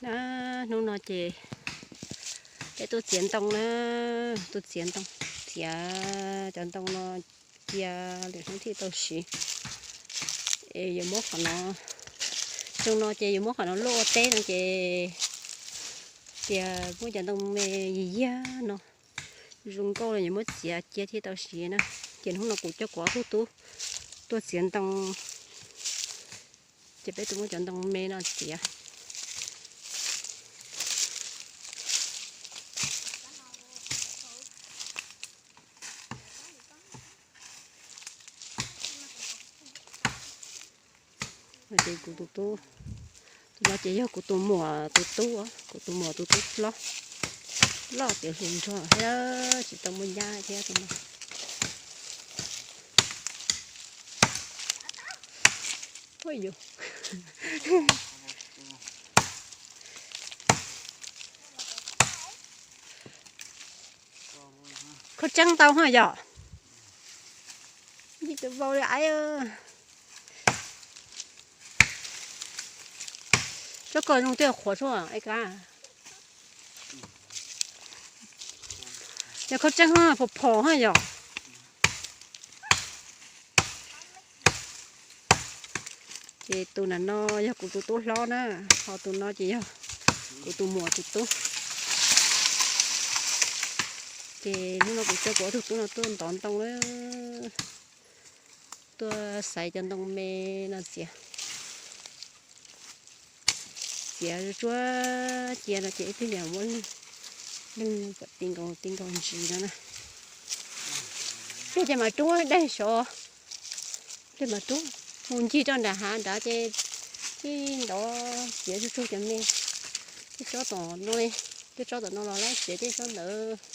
Hnub no ces peb tuaj txiav ntoo na, tuaj txiav ntoo, txiav cov ntoo no cia lwm hnub thiaj tau siv. Es yuav muab qhov no, xyoo no ces yuav muab qhom no luaj ua teb no ces tias muab cov ntoo me yig yag no zoo nkauj los yuav muab txiav cia thiaj tau siv na. Ces hnub no kuv coj kuv ob tug tub tuaj txiav ntoo, ces peb tuaj muab cov ntoo me no txiav. Ces kuv tus tub, tus no ces yog kuv tus muam tus tub, kuv tus muam tus tub hlob, loj tiav hluas nraug thiab tsis tau muaj nyab thiab tus no. Khaub tseeb ntau hos yom. Ib tug vau li aiv. Tsob ko zoo tiag qhuav suab es ka. Yog khaub tseeb hos phom phom hos yom. Ces tus nram no yog kuv tus tub hlob na, ho tus no ces yog kuv tus muam tus tub. Ces hnub no kuv coj kuv ob tug tub no tuaj ntov ntoo na, tuaj xaiv cov ntoo me no txiav. Txiav tsuab cia no ces ib pliag yog muab leeg kom ti nkaus ti nkaus ntsis no na. Ib pliag ces mam rub daig saud, ib pliag mam rub mus ncig rau nram hav nrad ces ib ntov txiav tsuag tsuag cov me, tej tsob tom no, tej tsob tom no los lawm txiav tej tsob ntawd.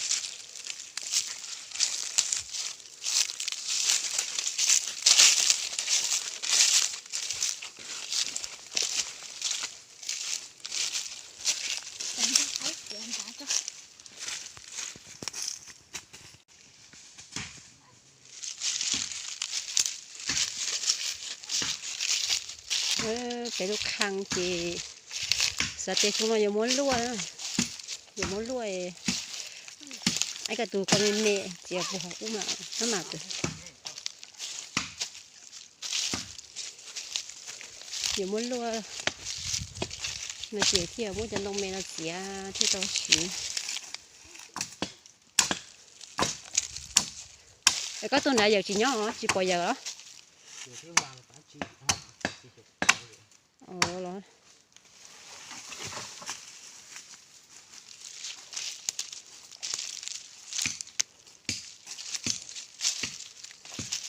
Peb lub qhee ces xav tias xyoo no yuav muab luaj, yuav muab luaj, ib ko tus ko me me txiav puag hauv ub mas, yuav muab luaj no ces thiaj muab cov ntoo me no txiav thiaj tau siv. Es koj tus nrad yawm tsis nyob, tsis pom yawm los?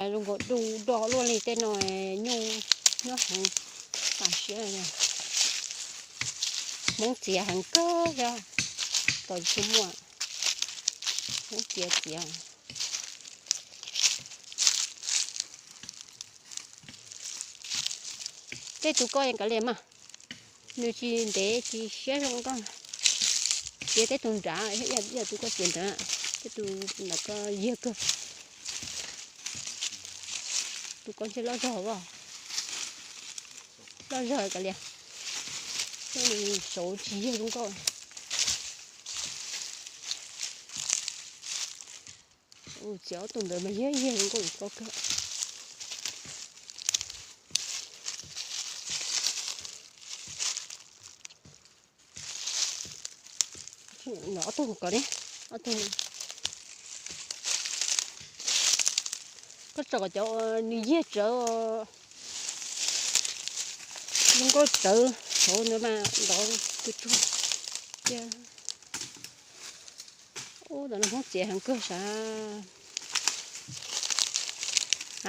Zoo nkaus du do luaj li tej no, nyuj nyob heev, tam sim Hmoob txiav heev kawg thiab, tom tsis muaj, Hmoob txiav txiav. Tej tus ko kav liam mas, nws tsis ntev tsis siab zoo nkauj. Txiav tej tus nrad, ib yam tus ko txiav ntawd, tej tus nrad ko yag kawg. Tus ko ntshe loj zog as, loj zog kav liam, saud tsis yag zoo nkauj. Txiav ob tug ntawd mas yag yag zoo nkauj ko kawg. Ob tug ko ne, ob tug, koj tso kom cov nws yag tsawv, zoo nkauj tsawv hauv ntawd mas ntov tsuag tsuag. Ub, tam no Hmoob txiav heev kawg sav.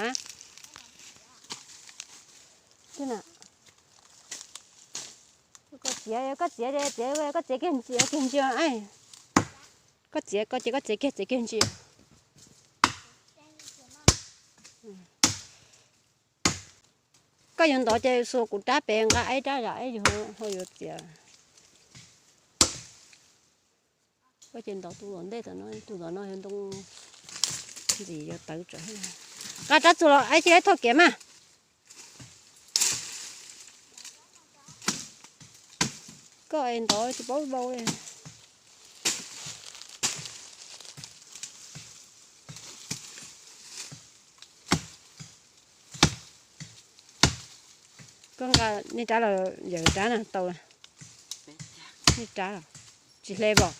Ha? Koj txiav, koj txiav, txiav, koj txiav kiag ntsia, kiag ntsia. Koj txiav, koj ces koj txiav kiag, txiav kiag ntsia. Koj yuav ntov ces xuas kuv rab pem nqa ib rab zam ib yug ho yuav txiav. Koj ces ntov tus tom ntej tom no, tus tom no yog ntoo ntxim yuav tawv tsam. Nqa rab txuas los ib cia ib thauj kev mas. Koj es ntov tsis paub vau li. Koj nqa nej rab los yawm rab na tau. Nej rab los tsis hle pom.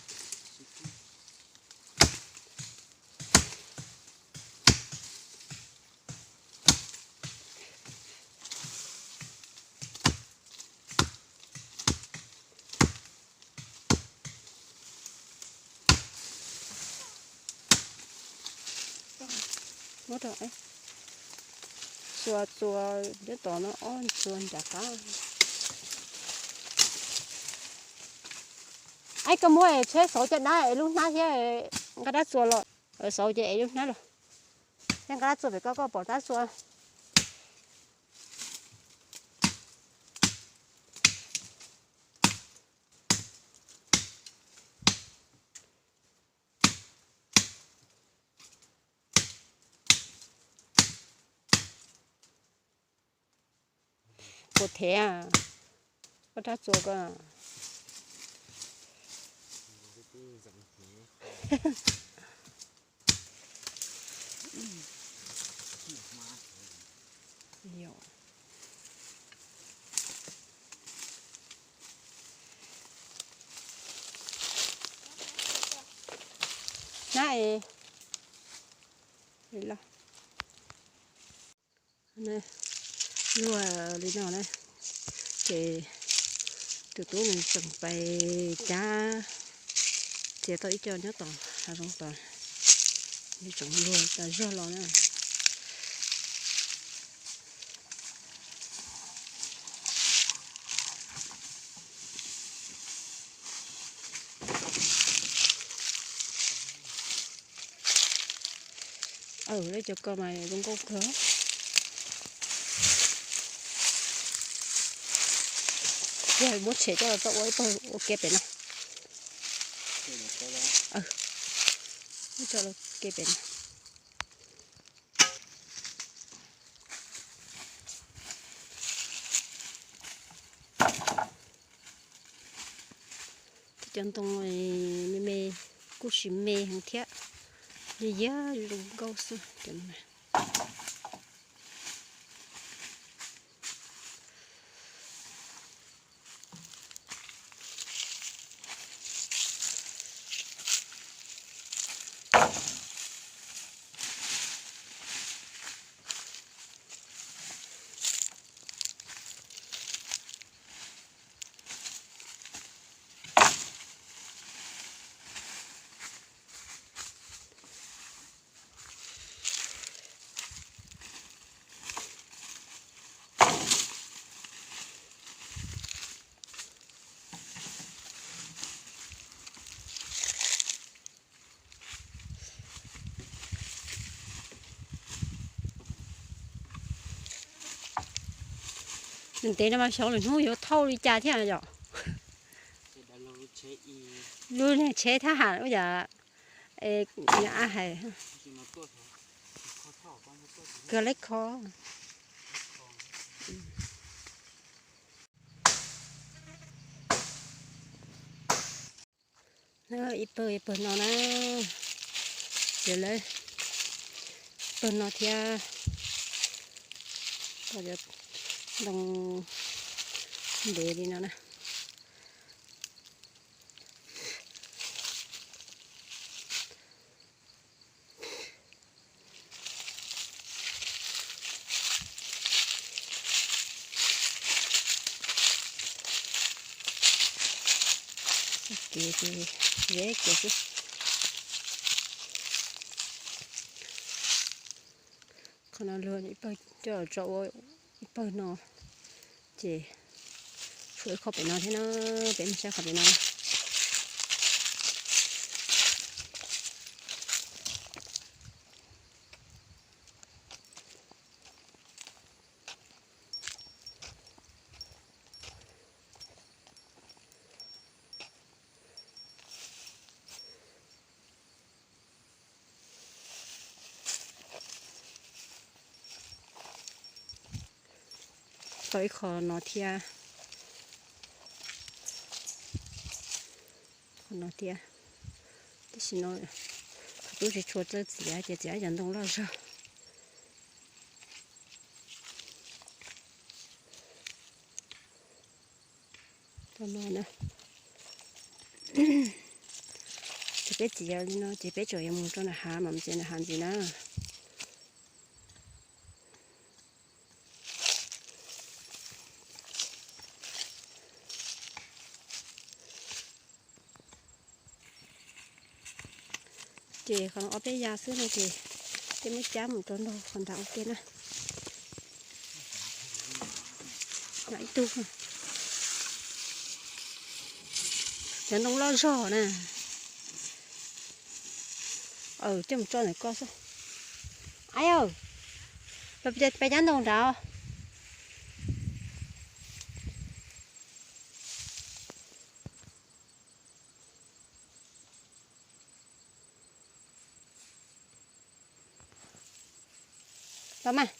Muab rau, txua txua nyob tom no ob txua nram qab. Aib, koj muab tsheb xauv caj dab es lub hnab thiab nqa rab txua los. Xauv ces es lub hnab los. Thiab nqa rab txua pem koj, koj pom rab txua. Puas thev, koj rab txua koj. Hnab es los. Luag li no na, ces tus tub nws tseem pais cab, txiav tau ib co nyob tom hav zoov tod, nws tseem luag tas zog los na. Aw, lawv cov ko mas zoo nkauj kawg. Yog muab tshem coj los txo ua ib pawg ua ke pem no. Muab tso ua ke pem no. Cov ntoo me me kuj tsis me heev thiab, yog zoo nkauj xwb. Ntev no mas xyov lwm hnub yuav thauj li cas thiab yom. Lub niag tsheb thab ham ua cas, a hais, kawg leb kho. Ib pawg ib pawg no na, ces lawv pawg no thiab, ntoo ntev li no na. Kev ces zeb kev xwb. Qhov no luag ib pawg coj tso ua ib pawg no, ces tshuav ib qho pem no thiab na, peb mus saib qhov pem no. Tau ib qho no thiab. No thiab, tam sim no tub tsis tshua txawj txiav ces txiav cov ntoo loj zog. Tam no na, ces peb txiav li no ces peb tseem yuav mus rau nram hav mas mus txiav nram hav ntxiv na. Ces qhov ob peb yav xwb no ces peb muab cab mus rau nram qhov nrad ua ke na. Ib tug, cov ntoo loj zog na. Coj mus tso ntawm ko xwb. Aib, peb cab ntoo nrad. Los mas.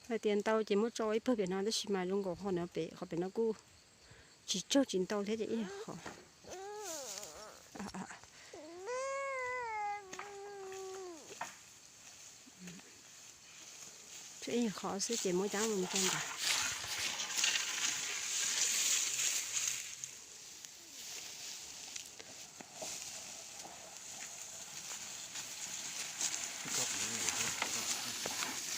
Hais tias ntau ces muab tso ib pawg pem no tab sis mas zoo nkaus qhov no pem, qhov pem no kuj tsis tsawg tsis ntau thiab ces ib qhov, ib qhov xwb ces muab cab mus rau ntawd.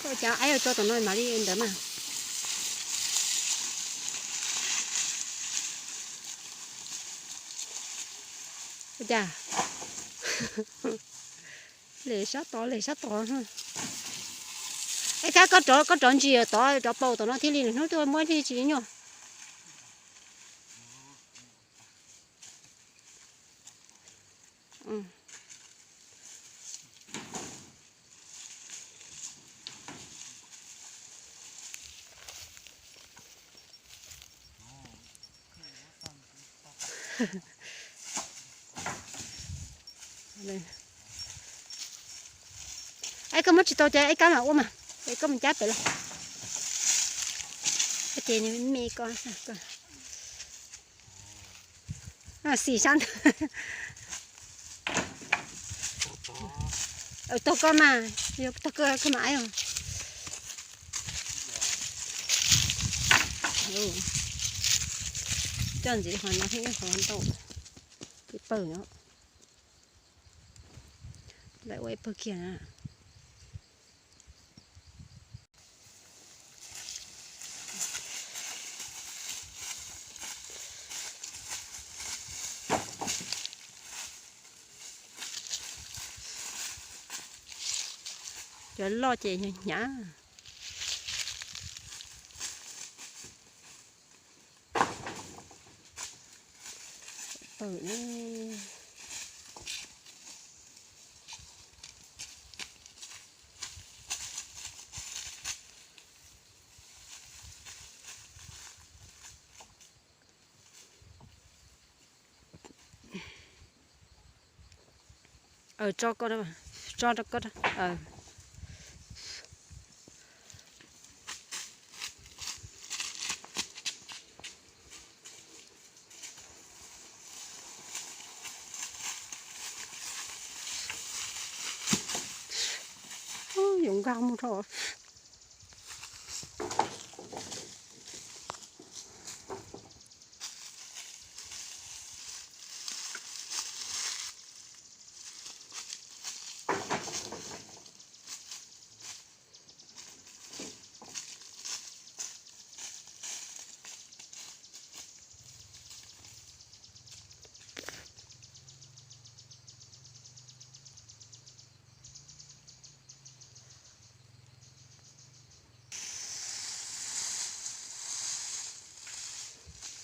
Koj cab aib tso tom no mam li ntawd mas. Ua cas? Lem sab tod, lem sab tod. Es kab koj rov, koj rov ntsis tod, rov paus tom no thiaj li, lwm hnub twb muab thiaj tsis nyuaj. Aib, koj muab tsis tau ces aib kab mam ua mas, es koj mus cab pem los. Ces nws me ko, xim sab ntawd. Tog koj mas, yog tog koj koj mam aib os. Coj ntxiv qhov no thiab ib qhov ntau, ib pawg no, lawv ua ib pawg kiag na. Cov loj ces hnyav hnyav. Pawg na. Tso koj, tso rau koj. Yuav nkag mus rau.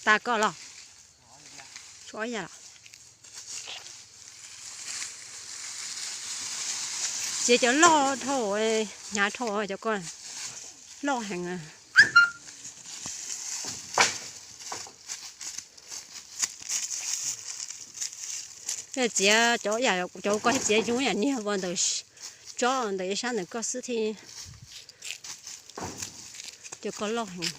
Tas koj los? Tshuav ib yam los? Txiav cov loj dhau, hnyav dhau cov ko, loj heev. Txiav cov, cov ko txiav zoo yam niag ua ntawm tsob ntawm ib sab ntawm ko xwb thiab. Cov ko loj heev.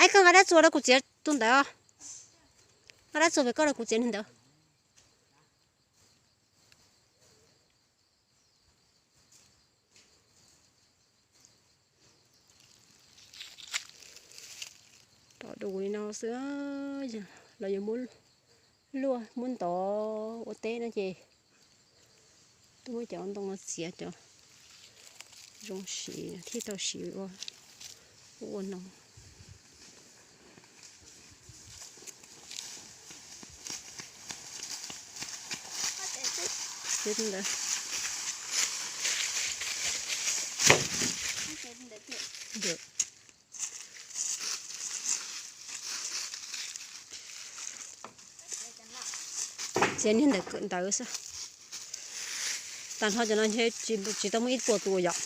Aib, koj nqa dab txuas rau kuv txiav tus ntawd. Nqa dab txuas pem koj rau kuv txiav niag ntawd. Pom dua li no xwb, los yuav muab luaj muab ntov ua teb no ces tuaj muab cov ntoo no txiav cov zoo siv thiaj tau siv ua, ua noo. Txiav niag ntawd xwb. Tag nrho cov no ntshe tsis tau muaj ib puas tus yom.